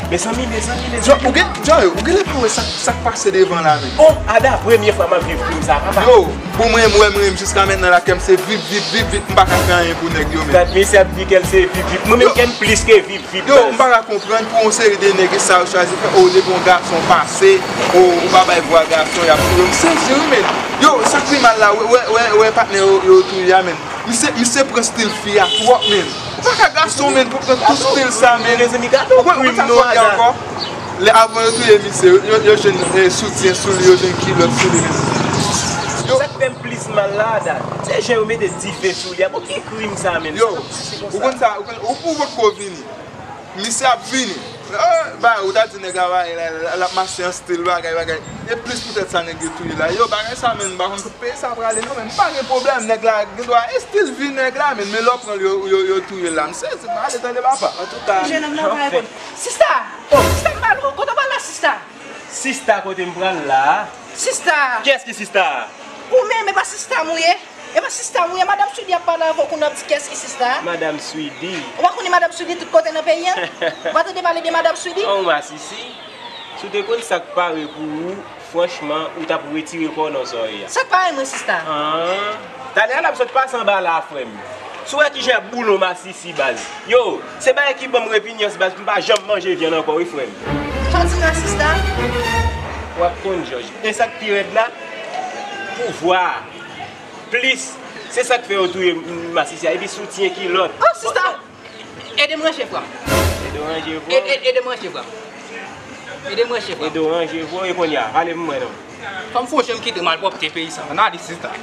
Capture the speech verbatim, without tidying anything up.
Mezanmi, mezanmi, mezanmi. Ou gen, Joy, ou genlè pa wè sa, sa k pase devan la, menm. Oh, Ada, premye fwa m ap viv krim sa, papa. Yo, pou mwen, mwen, mwen, jiska mentnan la, kè m se vip, vip, vip, vip, m pa ka fè anyen pou nèg yo, menm. Gad, mesye ap di kè l se vip, vip. Mwen menm, kè m plis ke vip, vip. Yo, m pa ka konprann pou yon seri de nèg sa yo chwazi fè, o, depi yon gason pase, o, ou pa bay vwa gason, y ap touye w. M sezi wi, menm. Yo, sa k pi mal la, wè, wè, wè, wè patnè yo, yo touye a, menm. Misye, misye pran stil fi a twòp, menm. Ou pa ka gason, menm, pou pran tout stil sa, menm. Mezanmi, gade yon krim non, Ada. Lè avan yo touye misye, yo, yo jwenn eh, soutyen sou li, yo jwenn kilòt sou li, menm. Sa k fè m plis mal la, Ada, se jan yo mete dife sou li a. Bon, ki krim sa, menm? Yo, ou konn sa, ou konn, ou, ou potko vini. Misye ap vini. Eh, ba, ou ta di nèg la, ba, l ap mache an stil, bagay, bagay. E plis poutèt sa nèg yo touye la. Yo, bagay sa menm, m pa konn kot peyi sa prale non, men m pa gen pwoblèm. Nèg la gen dwa estil vi nèg la, men, men lè w pran l, yo, yo, yo touye l la. M sezi, m ale tande papa. Antouka, Jenòm nan pa reponn. Sista! Oh, sista m pale w. Kote w pral la, sista? Sista, kote m pral la? Sista! Kiyès ki sista a? Ou menm, e pa sista m ou ye? E pa sista m ou ye? Madanm Swidi ap pale avè w kounye a, w ap di kiyès ki sista a? Madanm Swidi. Ou pa konnen Madanm Swidi tout kote nan peyi a? Ou pa tande pale de Madanm Swidi? Oh, masisi. Si w te konn sa k pare pou ou, franchman, ou t ap retire kò w nan zòrèy a. Sa k pare mwen, sista? Ah. Talè a l ap sot pase anba la a, frè m. Si w wè kijan y ap boule w masisi, baz. Yo, se bagay ki ban m repinyans, baz, pou m pa janm manje vyann ankò, wi, frè m. Sa w di la, sista? W ap konn, Jòj. E sa k pi rèd la, pouvwa a. Plis, se sa k fè yo touye m, masisi a. Epi soutyen kilòt. Oh, sista! Ede m ranje, frè m. Ede w ranje, frè m. Ede, ede m ranje, frè m. Ede m ranje, frè m. Ede w ranje, frè m. E kounye a, ale pou mwen non. Fò m fon jan m kite malpwòpte peyi sa. Ann ale, sista.